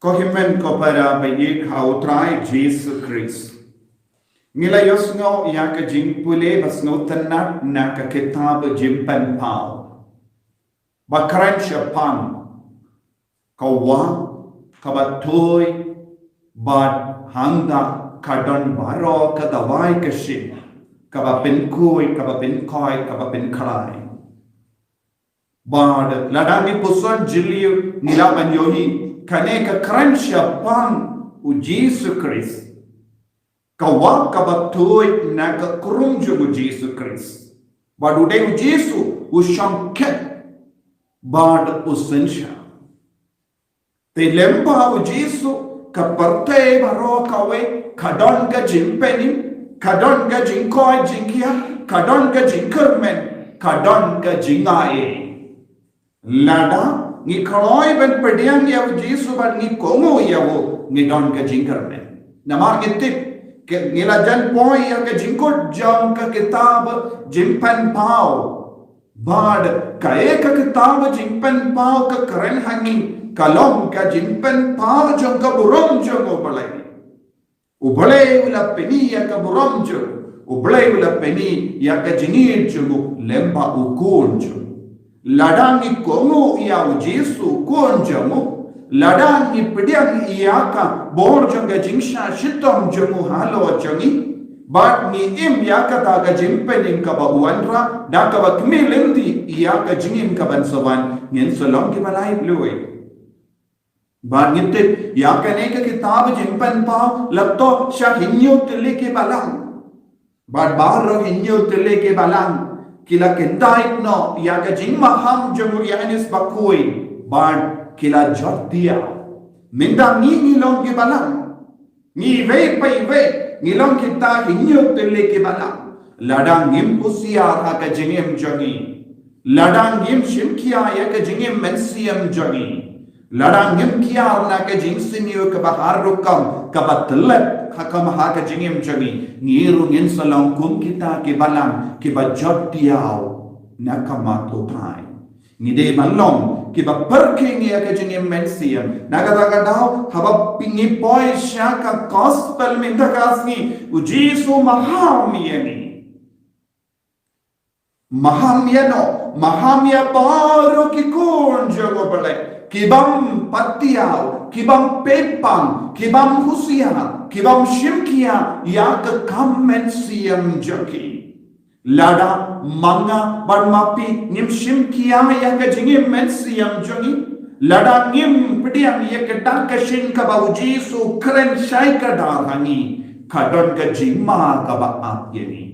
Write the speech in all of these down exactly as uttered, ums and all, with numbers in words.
Ko hynmen ko para ba ïeit ha u Trai Jisu Khrist. Ngi la ïohsngew ïa ka jingpule ba sngewtynnat na ka kitab Jingpynpaw. Ba kren shaphang ka wah, kaba tuid, bad hangta ka don baroh ka dawai ka shim, kaba pynkhuid, kaba pynkhuid, kaba pynkhlaiñ. Bad lada ngi puson jylliew ngi lah ban ïohi, kane ka kren shaphang u Jisu Khrist. Ka wah kaba tuid na ka krung jong u Jisu Khrist. Bad u dei u Jisu u shongkhet bad u synshar. Te lyngba u Jisu ka pyrthei baroh kawei ka don ka jingpynim, ka don ka jingkoit jingkhiah, ka don ka jingkyrmen, ka don ka jingaiei. Lada ngi kloi ban pdiang ïa u Jisu bad ngi kohnguh ïa u, ngi don ka jingkyrmen. Namar ngi tip, ngi la jan poi ïa ka jingkut jong ka kitab Jingpynpaw. Bad kaei ka kitab Jingpynpaw ka kren ha ngi, ka long ka jingpynpaw jong ka burom jong u Blei. U Blei u la pyni ïa ka burom jong u, u Blei u la pyni ïa ka jingïeit jong u lyngba u Khun jong u. Lada ngi kohnguh ïa u Jisu u Khun jong u, lada ngi pdiang ïa ka bor jong ka jingshah shitom jong u halor jong ngi, bad ngi im ïa kata ka jingpynim kaba u wanrah da kaba khmih lynti ïa ka jingim kaban sa wan, ngin sa long kiba laitluid. Bad ngi tip ïa kane ka kitab Jingpynpaw la thoh sha hynñiew tylli ki balang. Bad baroh hynñiew tylli ki balang ki la kyntait noh ïa ka jingmaham jong u Ïoannis Bakhuid bad ki la jot diaw. Mynta ngi, ngi long ki balang. Ngi iwei pa iwei ngi long kita hynñiew tylli ki balang. Lada ngim husiar ha ka jingim jong ngi, lada ngim shim khia ïa ka jingim mynsiem jong ngi, lada ngim kiar na ka jingsniew kaba har rukom kaba tyllep ha ka, ha ka jingim jong ngi, ngi ruh ngin sa long kum kita ki balang kiba jot diaw na ka mat u Trai. Ngi dei ban long kiba pyrkhing ïa ka jingim mynsiem. Na kata ka daw haba ngi poi sha ka gospel mynta ka sngi, u Jisu u maham ïa ngi. Maham ïano? Maham ïa baroh ki khun jong u Blei kibym pat diaw, kibym peit pang, kibym husiar, kibym shim khia ïa ka kam mynsiem jong ki. Lada ma nga bad ma phi ngim shim khia ïa ka jingim mynsiem jong ngi, lada ngim pdiang ïa ka dak ka shin kaba u Jisu u kren shai kdar ha ngi, ka don ka jingma kaba ap ïa ngi.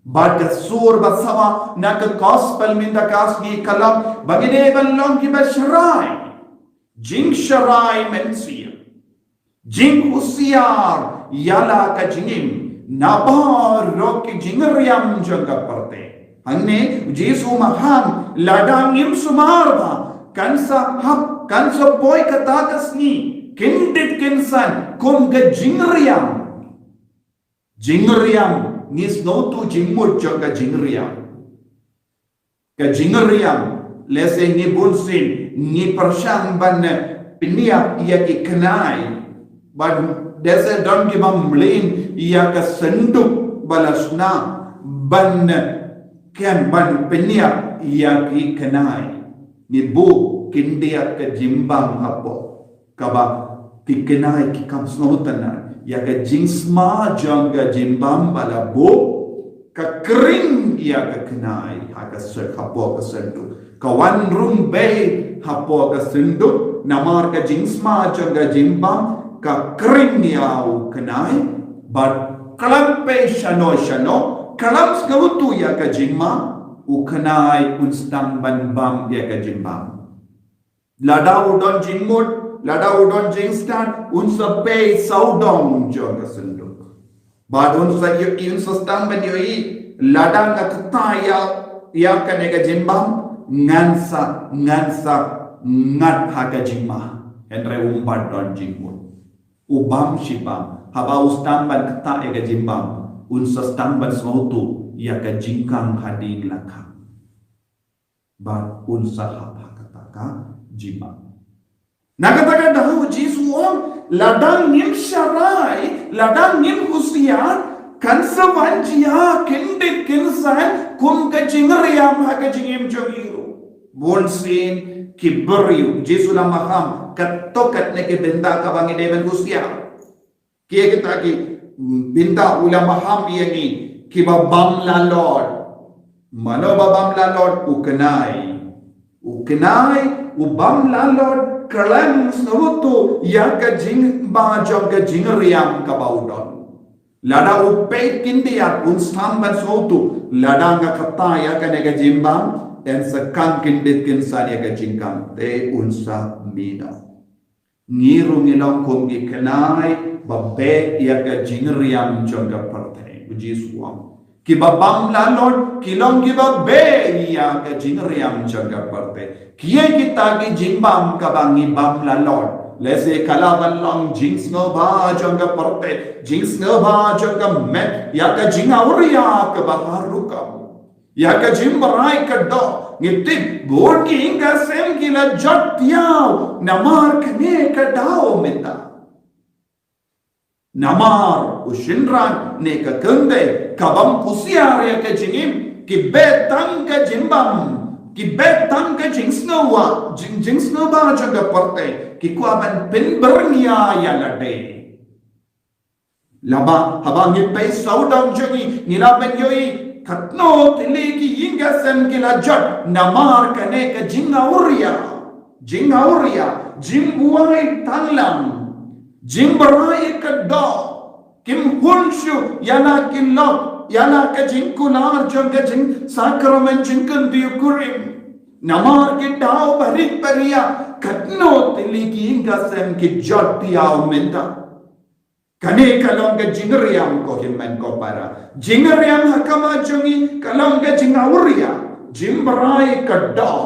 Bad ka sur ba sawa na ka gospel mynta ka sngi ka long ba ngi dei ban long kiba sharai. Jingsharai mynsiem. Jinghusiar ïa la ka jingim na baroh ki jingriam jong ka pyrthei. Hangne u Jisu u maham, lada ngim sumar ba kan sa hap, kan sa poi kata ka sngi, kyndit kynsan kum ka jingriam. Jingriam, ngi sngewthuh jingmut jong ka jingriam. Ka jingriam, lehse ngi bunsien ngi pyrshang ban pynïap ïa ki khnai. Bad lehse don kiba mlien ïa ka synduk ba la shna ban kem, ban pynïap ïa ki khnai. Ngi buh khyndiat ka jingbam hapoh kaba ki khnai ki kam sngewtynnat. Ïa ka jingsma jong ka jingbam ba la buh, ka kring ïa ka khnai ha ka syn-, hapoh ka synduk. Ka wan rung bei hapoh ka synduk namar ka jingsma jong ka jingbam, ka kring ïa u khnai. Bad khlem pei shano shano, khlem sngewthuh ïa ka jingma, u khnai un sdang ban bam ïa ka jingbam. Lada u don jingmut, lada u don jingstad, un sa pei sawdong jong ka synduk. Bad un sa ïohi, un sa sdang ban ïohi, lada nga ktah ïa, ïa kane ka jingbam, ngan sa, ngan sa ngat ha ka jingma. Hynrei um pat don jingmut. U bam shi bam, haba u sdang ban ktah ïa ka jingbam, un sa sdang ban sngewthuh ïa ka jingkhang hadien la khang. Bad un sa hap ha kata ka jingbam. Na kata ka daw u Jisu u ong, lada ngim sharai, lada ngim husiar, kan sa wan jia kyndit kynsan kum ka jingriam ha ka jingim jong ngi ruh. Bun sien ki briew, Jisu la maham, katto katne ki bynta kaba ngi dei ban husiar. Ki kita ki bynta u la maham ïa ngi, kiba bam lalot. Mano ba bam lalot? U kynai. U kynai, u bam lalot, khlem sngewthuh ïa ka jingba jong ka jingriam kaba u don. Lada u peit khyndiat, un sam ban sngewthuh, lada nga kata ïa kane ka jingbam, yn sa khang kyndit kynsan ïa ka jingkhang, te un sa mih noh. Ngi ruh ngi long kum ki kynai ba beh ïa ka jingriam jong ka pyrthei, u Jisu u ong. Kiba bam lalot ki long kiba beh ïa ka jingriam jong ka pyrthei. Kiei kita ki jingbam kaba ngi bam lalot? Lehse ka lah ban long jingsngewbha jong ka pyrthei, jingsngewbha jong ka met, ïa ka jingawria kaba har rukom. Ïa ka jingbrai ka doh, ngi tip bun ki ïing ki sem ki la jot thiaw namar kane ka daw mynta. Namar u shynrang ne ka kynthei kabym husiar ïa ka jingim, ki beh tang ka jingbam, ki beh tang ka jingsngewbha, jing, jingsngewbha jong ka pyrthei, ki kwah ban pynbyrngia ïa lade. Lada haba ngi peit sawdong jong ngi, ngi lah ban ïohi katno tylli ki ïing ki sem ki la jot namar kane ka jingawria, jingawria, jingbuaid tanglang, jingbrai ka doh, kim hun shuh ïa la ki lok, ïa la ka jingkular jong ka jingsakramen jingkynthei kurim. Namar ki daw barit baria, katno tylli ki ïing ki sem ki jot thiaw mynta. Kane ka long ka jingriam, ko hynmen ko para. Jingriam ha khmat jong ngi ka long ka jingawria, jingbrai ka doh,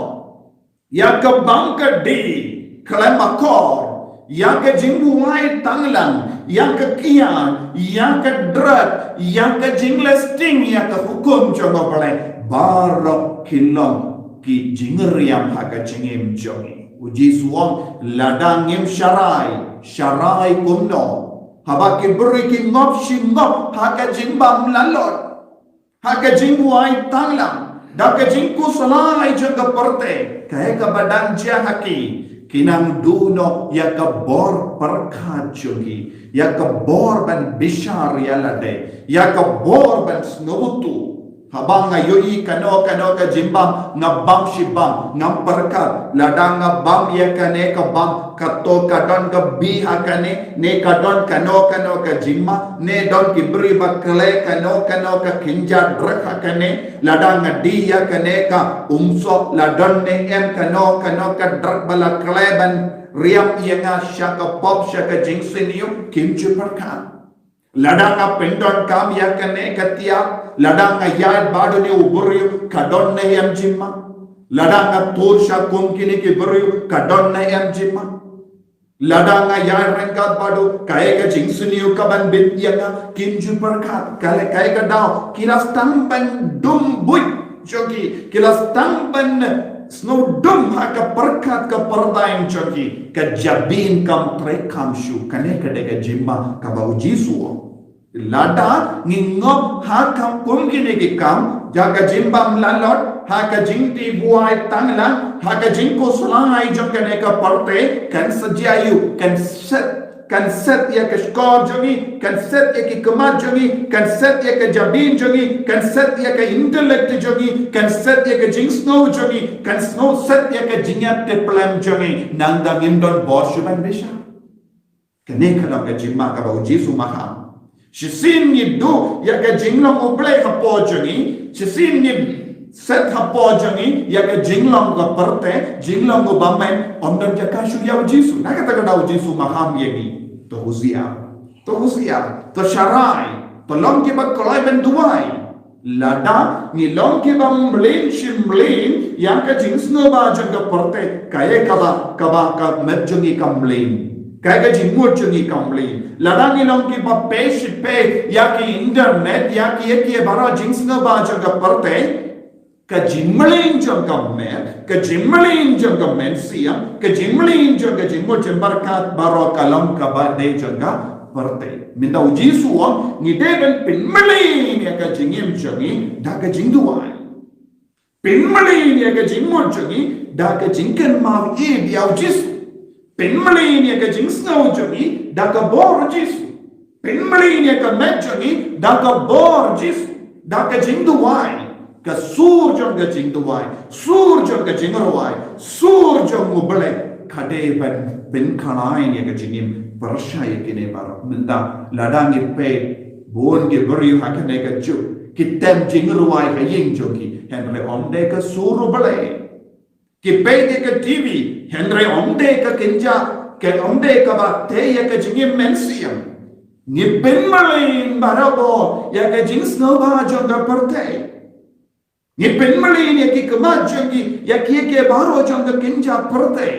ïa ka bam ka dih khlem akor, ïa ka jingbuaid tanglang, ïa ka kiad, ïa ka drug, ïa ka jingleh sting ïa ka hukum jong U Blei. Baroh ki long ki jingriam ha ka jingim jong ngi. U Jisu u ong, lada ngim sharai, sharai kumno? Haba ki briew ki ngop shi ngop ha ka jingbam lalot, ha ka jingbuaid tanglang, da ka jingkhuslai jong ka pyrthei, kaei kaba dang jia ha ki? Ki nang duh noh ïa ka bor pyrkhat jong ki, ïa ka bor ban bishar ïa lade, ïa ka bor ban sngewthuh. Haba nga ïohi kano kano ka jingbam, nga bam shi bam, ngam pyrkhat, lada nga bam ïa kane ka bam, kato ka don ka bih ha kane, ne ka don kano kano ka jingma, ne don ki briew ba khleh kano kano ka kynja drug ha kane, lada nga dih ïa kane ka umsoh, la don ne em kano kano ka drug ba la khleh ban riam ïa nga sha ka pop, sha ka jingsniew, kim ju pyrkhat. Lada nga pyndonkam ïa kane ka tiar, lada nga ïaid bad une u briew, ka don ne em jingma? Lada nga tur sha kum kine ki briew, ka don ne em jingma? Lada nga ïaid ryngkat bad u, kaei ka jingsniew kaban bit ïa nga? Kim ju pyrkhat. Ka leh kaei ka daw? Ki la sdang ban dum buit jong ki, ki la sdang ban sngewdum ha ka pyrkhat ka pyrthei jong ki. Ka jabieng kam trei kam shuh. Kane ka dei ka jingma kaba U Jisu u ong. Lada ngi ngop ha ka kum kine ki kam, ha ka jingbam lalot, ha ka jingdih buaid tanglang, ha ka jingkhuslai jong kane ka pyrthei, kan sa jia aiu? Kan set, kan set ïa ka shkor jong ngi, kan set ïa ki khmat jong ngi, kan set ïa ka jabieng jong ngi, kan set ïa ka intellect jong ngi, kan set ïa ka jingsngew jong ngi, kan sngew set ïa ka jingïatiplem jong ngi. Nangta ngim don bor shuh ban bishar. Kane ka long ka jingma kaba U Jisu u maham. Shisien ngi duh ïa ka jinglong U Blei hapoh jong ngi, shisien ngi set hapoh jong ngi ïa ka jinglong ka pyrthei, jinglong u bymman, ym don jaka shuh ïa U Jisu. Na kata ka daw U Jisu u maham ïa ngi, to husiar, to husiar, to sharai, to long kiba kloi ban duwai. Lada ngi long kiba mlien shi mlien ïa ka jingsngewbha jong ka pyrthei, kaei kaba, kaba ka met jong ngi ka mlien, kaei ka jingmut jong ngi ka mlien. Lada ngi long kiba pei shi pei ïa ki internet, ïa ki, ïa ki baroh jingsngewbha jong ka pyrthei, Ka jingmlien jong ka met, ka jingmlien jong ka mynsiem, ka jingmlien jong ka jingmut jingpyrkhat baroh ka long kaba dei jong ka pyrthei. Mynta u Jisu u ong ngi dei ban pynmlien ïa ka jingim jong ngi da ka jingduwai. Pynmlien ïa ka jingmut jong ngi da ka jingkynmaw ïa u Jisu. Pynmlien ïa ka jingsngew jong ngi da ka bor Jisu. Pynmlien ïa ka met jong ngi da ka bor Jisu. Da ka jingduwai. Ka sur jong ka jingduwai. Sur jong ka jingrwai. Sur jong u Blei. Ka dei ban pynkhlaiñ ïa ka jingim. Pyrshah ïa kine baroh. Mynta lada ngi peit bun ki briew ha kane ka juk ki tem jingrwai ha ïing jong ki. Hynrei ym dei ka sur u Blei. Ki peit ïa ka T V, hynrei ym dei ka kynja, ka ym dei kaba tei ïa ka jingim mynsiem. Ngi pynmlien barabor ïa ka jingsngewbha jong ka pyrthei. Ngi pynmlien ïa ki khmat jong ngi ïa ki, ïa ki baroh jong ka kynja pyrthei.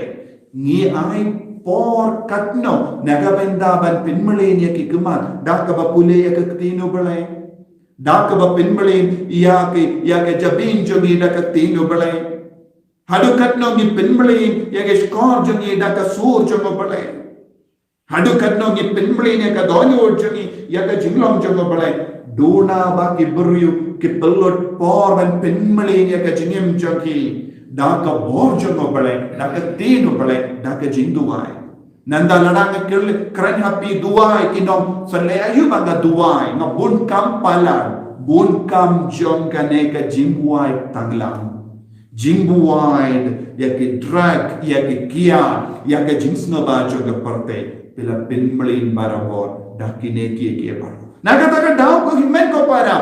Ngi ai por katno na ka bynta ban pynmlien ïa ki khmat, da kaba pule ïa ka ktien u Blei. Da kaba pynmlien ïa ki, ïa ka jabieng jong ngi da ka ktien u Blei. Haduh katno ngi pynmlien ïa ka shkor jong ngi da ka sur jong u Blei. Haduh katno ngi pynmlien ïa ka dohnud jong ngi, ïa ka jinglong jong u Blei. Duna ba ki briew ki pynlut por ban pynmlien ïa ka jingim jong ki da ka bor jong u Blei, da ka ktien u Blei, da ka jingduwai. Nangta lada nga kren ha phi duwai ki nongpynleit, aïu ba nga duwai, nga bun kam palat, bun kam jong kane ka jingbuaid tanglang. Jingbuaid ïa ki drug, ïa ki kiad, ïa ka jingsngewbha jong ka pyrthei. Phi la pynmlien barabor da kine kiei kiei baroh. Na kata ka daw ko hynmen ko para,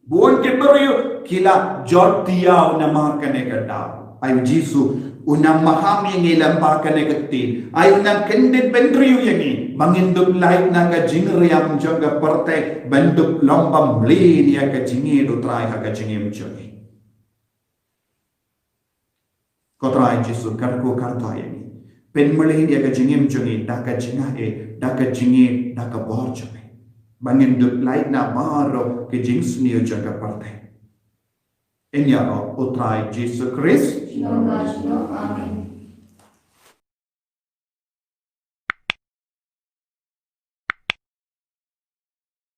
bun ki briew ki la jot diaw namar kane ka daw. Ai u Jisu u nang maham ïa ngi lem bad kane ka ktien. Ai u nang kyndit bynriew ïa ngi ba ngin dup lait na ka jingriam jong ka pyrthei, ban dup long ba mlien ïa ka jingïeit u Trai ha ka jingim jong ngi. Ko Trai Jisu, kyrkhu kyrdoh ïa ngi. Pynmlien ïa ka jingim jong ngi da ka jingaiei, da ka jingïeit, da ka bor jong ngi, ba ngin dup lait na baroh ki jingsniew jong ka pyrthei. Ïa u Trai Jisu Khrist. Amen.